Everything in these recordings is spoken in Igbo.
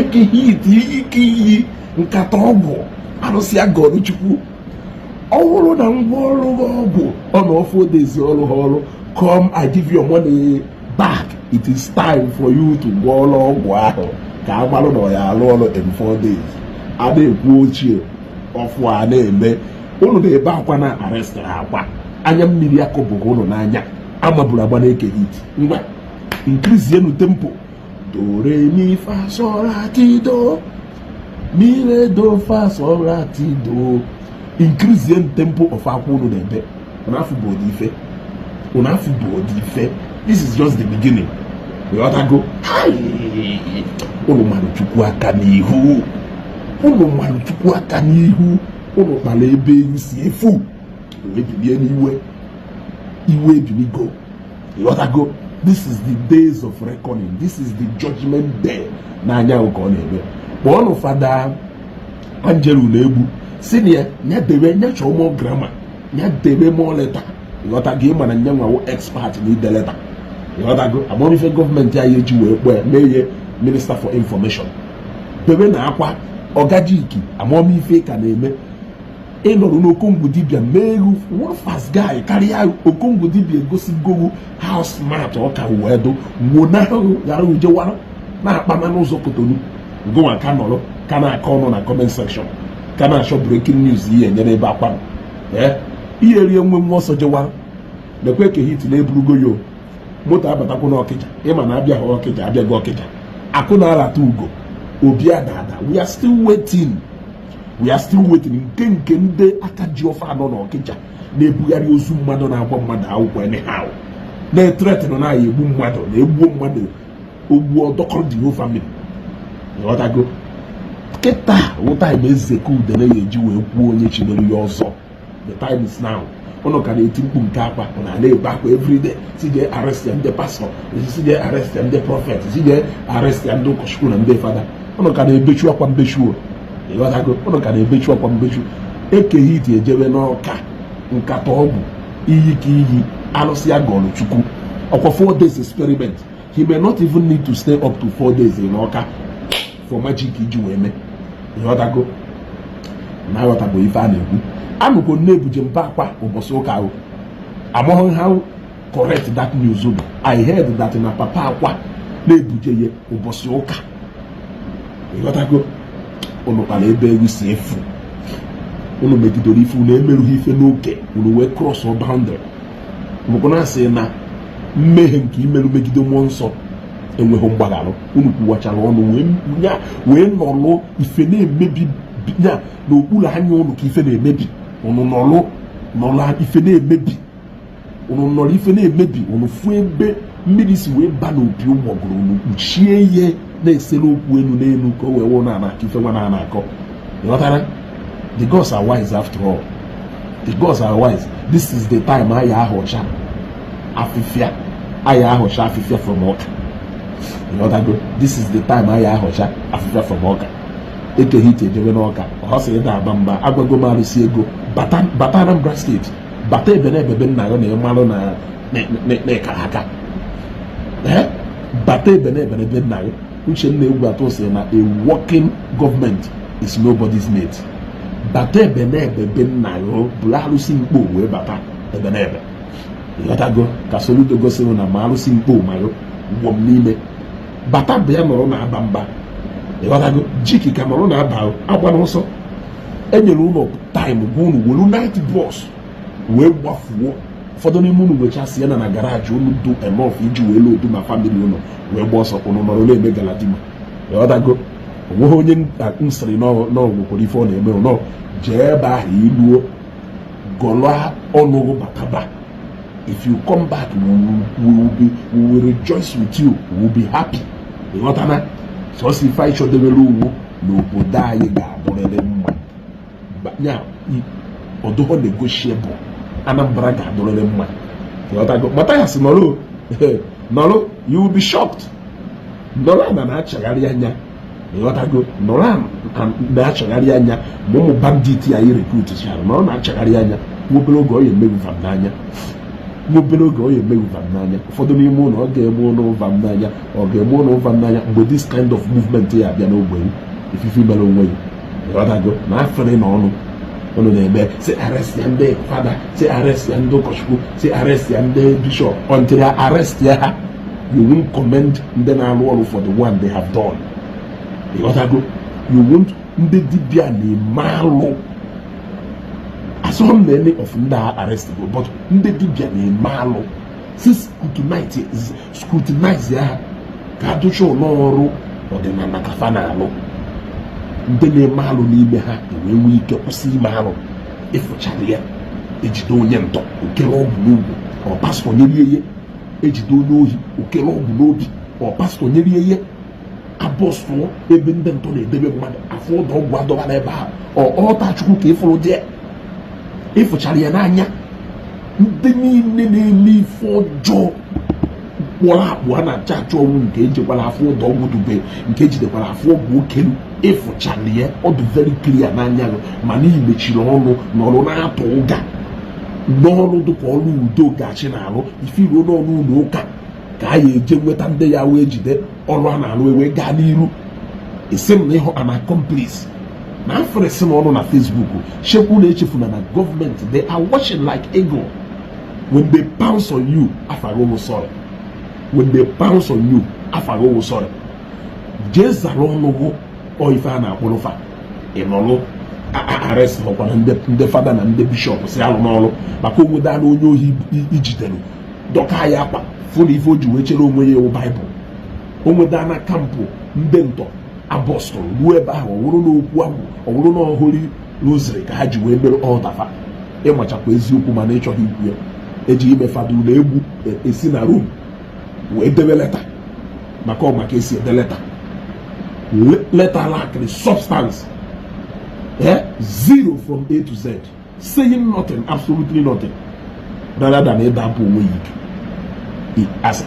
Eke Hit, iyi ka iyi, nkata ọgwụ, arụsị agọrọ Chukwu. Ọ bụrụ na ngwa ọrụ gị ọgwụ ọ na 4 days ọrụ ha ọrụ, come and give your money back. It is time for you to gwọọ ọrụ ọgwụ ahụ ka a marụ na ọ ya arụ ọrụ in 4 days. A na-ekwu ochie ọfụ a na-eme unu na-ebe akwa na arrestịrị akwa anya mmiri akọbụghị unu n'anya amaburu agba na-Eke Hit. Ngwa, increase tempo. Do re mi fa sol la ti do mi re do fa sol la ti do. Increase tempo of akwa unu na-ebe. Unu afụ bụ ụdị ife unu afụ bụ ụdị ife. This is just the beginning. Ịghọtago? Unu mara Chukwu aka n'ihu, unu mara Chukwu aka n'ihu. Unu kpara ebe ewu si efu wee bilie n'iwe, iwe ebiligo. Ịghọtago? This is the days of reckoning. This is the judgment day. N'anya ka ọ na-eme. Kpọọnụ Fada Angelo na-egbu si na ya nya debe, nya chọọ more grammar, nya debe more letter. Ịghọtago? Ịma na nya nwawo expert na ide letter. Ịghọtago? Amamife gọọmenti anyị eji wee kpọọ ya mee ihe minister for information. Bebe na akwa ọgajiki amamife ka na-eme. Ịnọrọ n'Okongwu dibịa mee egwu one fast guy karịa Okongwu dibịa egosigowu how smart ọ ka wee do nwonahụ ghara ujewara na-akpana n'ụzọ Kotonu. Ngụnwa ka nọrọ ka na-akọ ọnụ na comment section, ka na-achọ breaking news ihe enyere ebe akwa. Ee, ihe rie nwe nwa ọsọ jewara. Lekwe Eke Hit na-eburugo ya moto abatakwu n'Ọkịja. Ịma na abịaghị Ọkịja, abịaghị Ọkịja. Akụ na-alata ugo obi adada. We are still waiting, we are still waiting. Nke ndị aka ji ofe anọ n'Ọkịja na-ebugharị ozu mmadụ, na-agba mmadụ akwụkwọ anyhow, na-ethreaten na ya egbu mmadụ, na-egbuo mmadụ, ogbuo ọdọkọrọ the whole family. Ịghọtago? Kịta wụ time Ezeka Udene ya eji wee kwuo onye chimere ya ọzọ. The time is now. Ụnụ ka na-eti mkpu nke akwa, ụnụ na-ebe akwa everyday, si jee arrest ya ndị pastọ, si jee arrest ya ndị prophet, si jee arrest ya ndị ụkọchukwu na ndị fada. Ụnụ ka na-ebechu akwa mbechu o. Ịghọtago? Ụnụ ka na-ebechu akwa mbechu. Eke Hit ejebe n'Ọka, nkata ọgwụ, iyi ka iyi, alụsị ya gọrọ Chukwu. Ọkwa 4 days experiment. He may not even need to stay up to 4 days in Ọka for magic iji wee mee. Ịghọtago? Na aghọtago ife a na-ekwu? Anụkwo nne ebuje mba akwa ụbọchị ụka ahụ. Amaghị how correct that news bụ. I heard that na papa akwa na-ebuje ya ụbọchị ụka. Ịghọtago? Unu kpara ebe ewu si efu. Unu megidere ife, unu emerụghị ife n'oke, unu wee cross boundary. Mụkwana asị na mmehie nke imerụ megide mmụọ nsọ enweghị mgbagharụ. Unu kwuwachara ọnụ wee nọlụ ife na-emebi ya n'okpuru anya unu ka ife na-emebi. Unu nọlụ nọlụ ife na-emebi, unu nọrọ ife na-emebi. Unu fụ ebe mmiri si wee ba n'opi ụgbọgụrụ, unu kpuchie ihe na-esere okwu elu n'elu ka o wee wụ na akọ ife nwa na akọ. Ịghọtara? The gods are wise after all. The gods are wise. This is the time aya ahụcha afịfịa, aya ahụcha afịfịa from ọka. Ịghọtago? This is the time aya ahụcha afịfịa from ọka. Eke Hit ejebe n'Ọka, ọ sị ịda aba mba. Agwago m arụsị ego bata, bata Anambra Steeti, bata ebe na ebebe nna ya na ịmalụ na ịkara aka. Ee, bata ebe na ebe na ebe nna ya. Uchenna Egwu Atụ sị na a working government is nobody's mate. Bata ebe na ebe nna ya, bụrụ arụsị mkpo wee bata ebe na ebe. Ịghọtago? Ka Soludo gosiri na ma arụsị mkpo ma ya gwọm n'ime bata bụ ya nọrọ na-aba mba. Ịghọtago? Jiki ka nọrọ na-aba agba n'ọsọ. Enyere ụlọ time gwa unu welu night bus wee gbafuo. Ụfọdụ n'ime unu nwechasị ya na garage unu do enough iji wee lodu ma family unu wee gba ọsọ. Unu nọrọ na-eme galadima. Ịghọtago? Onweghị onye m sịrị na nwekwara ife ọ na-eme nọ. Jee ebe ahụ iluo gọlọ ọnụgụ bataba. If you come back, we will rejoice with you, we will be happy. Ịghọtana? Sọsọ ife anyị chọdebere uwu n'obodo anyị ga-adụrịrị mma ya. Ọdụghọ negotiable. Anambra ga-adụrịrị mma. Ịghọtago? Mathias nọrọ nọrọ, you will be shocked. Nọrọ ana na-achagharị anya. Ịghọtago? Nọrọ na-achagharị anya ma ụmụ bandit anyị recruit chara nọrọ na-achagharị anya. Nwa obere oge ọ ya emebi vam n'anya. Nwa obere oge ọ ya eme ụvam n'anya ụfọdụ n'ime ụlọ, ọ ga-eme ụlọ ụvam n'anya, ọ ga-eme ụlọ ụvam n'anya mgbe this kind of movement ya abịa n'ogbe ifife mere onwe ya. Ịghọtago na afịrị na ọnụ unu na-eme si arrest ya ndị fada, si arrest ya ndị ụkọchukwu, si arrest ya ndị bishọp. Until ya arrest ya ha, you won't commend ndị na-arụ ọrụ for the one they have done. Ịghọtago? You won't. Ndị dibịa na-eme alụ. Asọghị m na any of ndị a arrest go, but ndị dibịa na-eme alụ. Si scrutinize ya ha ka adụcha ụlọ ọrụ ọdịnala ka fa na-alụ. Ndị na-eme alụ n'ime ha enwee nwee ike kwụsị ime alụ. Ịfụchara ya, ejide onye ntọ, okere ọgwụ n'ugwu, ọ pastọ nyerie ya. Ejide onye ohi, okere ọgwụ n'obi, ọ pastọ nyerie ya. Abọsụọ ebe ndị ntọ na-edebe mmadụ, afọ ụdọ ọgwụ adọbara ebe ahụ, ọ ọta Chukwu ka ịfụrụ dị ya. Ịfụchara ya n'anya. Ndị niile na-eme ife ọjọọ kpọrọ akpụ a na-achọ achọ ọnwụ, nke ejekwara afọ ụdọ ọgwụ dube, nke ejidekwara afọ ọgwụ okelu, ịfụchara ya, ọ dị very clear n'anya gị, mana ị mechiri ọnụ nọrọ na-atụ ụga n'ọrụ dịka ọrụ udo gachi na-alụ. Ife iruo n'ọnụ ụlọ ụka ka a ya eje nweta ndị ya wee jide ọrụ a na-alụ wee gaa n'iru. Esi m na ịhụ an accomplice na afrịsị m ọnụ na Facebook. Chekwu na echefuna na gọọmenti, they are watching like eagle. When they pounce on you, afaghị sorry. When they pounce on you, afaghị sorry. Jee zara ọnụ gụ. Ọ ife a na-akpụrụ fa ịnọlụ arrest nọkwara ndị fada na ndị bishọp si alụ n'ọrụ maka onwedana onye ohi ijidere, dọka ya akwa, fụ na ife o ji wee chere onwe ya ewu Baịbụl. O nwedana camp ndị ntọ apọstụl ruo ebe ahụ, ọ wụrụ n'okwu agwụ, ọ wụrụ na holy rosary ka ha ji wee mere ọdafa. Ịmachakwa eziokwu, mana ịchọghị ikwu ya. Eji ime fada ụlọ egwu esi na Rome wee debe leta maka ọ maka esi ede leta. Leta lacked substance, zero from A to Z, saying nothing, absolutely nothing, rather than ịdapụ onwe ya ike. As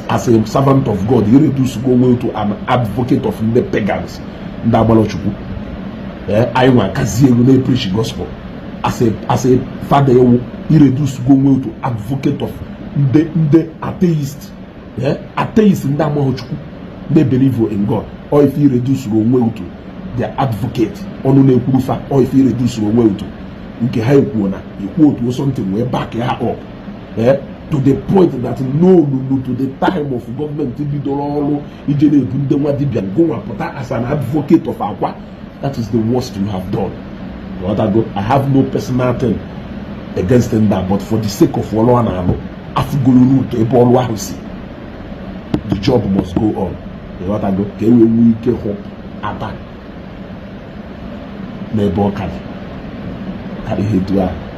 a servant of God, he reduce go onwe to an advocate of ndị pagans, ndị agbara Chukwu. Anyị nwa akazi elu na-epreach gospel. As a father ewu, he reduce go onwe to advocate of ndị atheist, atheist, ndị amaghị Chukwu, ndị believe in God. Or if he reduce onwe to their advocate, ọnụ na-ekwuru fa. Or if he reduce onwe to nke ha ekwuo na ekwu otu something wee back ya up, to the point that no no to the time of gọọmenti bidoro ọrụ ije na-ebu ndị nwa dibịa, gụnwa pụta as an advocate of akwa. That is the worst you have done. Ghọtago? I have no personal thing against them, but for the sake of ọrụ a na-alụ, afụgoro n'ụtọ ebe ọrụ ahụ si, the job must go on. Ịghọtago? Ka e wee nwee ike hụ ata n'ebe ọ karị karị ha etu ahụ.